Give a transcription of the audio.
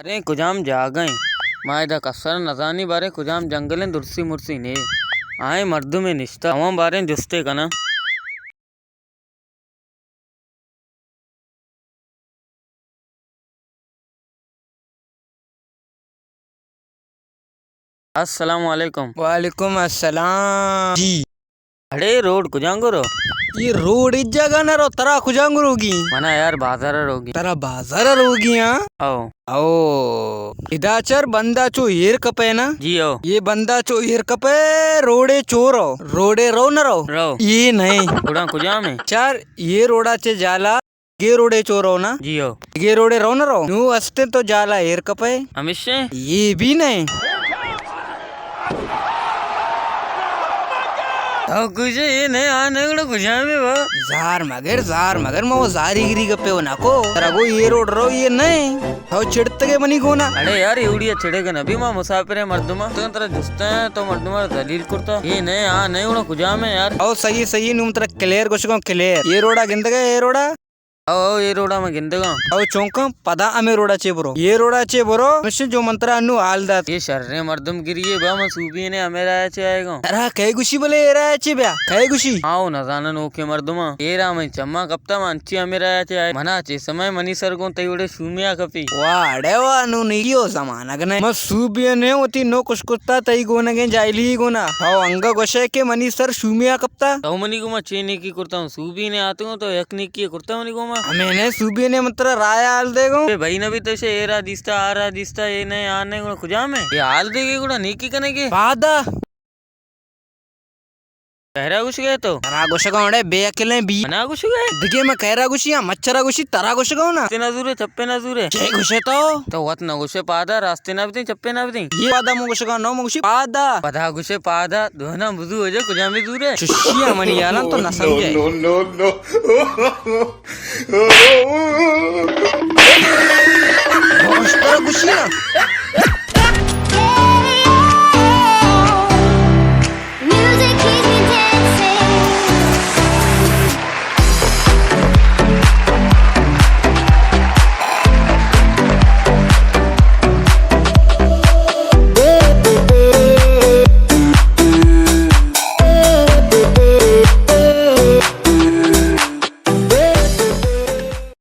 اے کجام جاگہ ایں؟ ما ادا کسر نزانی، باریں کجام جنگل ایں، درسی مرسی نے۔ آئیں مردمے نشتہ، ہواں باریں جستے کناں۔ السلام علیکم۔ وعلیکم السلام۔ جی۔ اڑے روڈ کجانگو رو؟ اے روڈ اے جاگہ نہ رو، ترا کجانگو روگی؟ منا یار بازار روگی۔ ترا بازار روگی ہاں؟ او۔ او۔ ادا چر بندا چو ایر کپے نا؟ جی او۔ اے بندا چو ایر کپے، روڈے چو رو۔ روڈے رو نہ رو؟ رو۔ اے نہیں۔ گڑا کجام ایں؟ چار اے روڈا چے جالا۔ گے روڈے چو رو نا؟ جی ہو۔ گے روڈے رو نہ رو؟ نو استیں تو جالا ایر کپے۔ ہمیشہ؟ اے بھی نہیں۔ تو کجا اے نہیں آنے گڑا کجام ایں با؟ زار مگر، زار مگر، ما وہ زاری گری گپے وہ نکو۔ ترا گو اے روڈ رو، اے نہیں۔ تو چڑتگے منی گونا۔ اڑے یار، ایوڑی چڑے گنا بھی ما مسافر ایں مردما۔ تو ترا جستا ایں، تو مردما ذلیل کرتا۔ اے نہیں، آ نہیں، گڑا کجام ایں یار؟ او صحیح، صحیح، نو ترا کلیئر گوشگوں، کلیئر۔ اے روڈا گندگے، اے روڈا؟ او، او، اے روڈا من گندگاں۔ او چونکاں، پدا ہمے روڈا چے برو۔ اے روڈا چے برو، مشن جو من ترا انو حال دات۔ اے شریں مردم گریے با، من سوبی نے ہمے راہ چے آئے گا۔ ترا کئے گوشی بلے اے راہ چے بیا؟ کئے گوشی؟ آؤ نزانن اوکے مردماں۔ اے راہ من چما کپتا، من انچی ہمے راہ چے آئے۔ منا چے سمے منی سر گوں تئی وڑے شومیا کپی۔ واہ، اڑے واہ، نو نیو زمانگ نے۔ من سوبی نے وتی نو کش کتا تئی گونگیں جاہلی گونا۔ او انگا گوشے کہ منی سر شومیا کپتا۔ تو منی گوما چے نیکی کرتا ہوں؟ سوبی نے آتگوں تو یک نیکی کرتا منی گوما۔ ہمیں نے سوبی نے من ترا راہ حال دے گوں۔ اے بھائی نبی تو شے اے راہ دیستا، آ راہ دیستا، اے نے آ نے گڑا کجام ایں؟ اے حال دے گے گڑا نیکی کنے گے؟ پادا۔ کہرا گوش گئے تو؟ ترا گوشگا اڑے بے عقلیں بی۔ منا گوش گئے؟ دگے میں کہرا گوشی یا مچھرا گوشی، ترا گوشگا نا۔ تے نہ زورے، چپے نہ زورے۔ چے گوشے تو؟ تو وت نہ گوشے پادا، راستے نہ بدیں، چپے نہ بدیں۔ اے پادا مو گوشگا نو، مو گوشی پادا۔ پدا گوشے پادا، دونا بزو ہو جائے، کجا میں زورے۔ چشی منی یالاں تو نہ سمجھے۔ نو، نو، نو، نو۔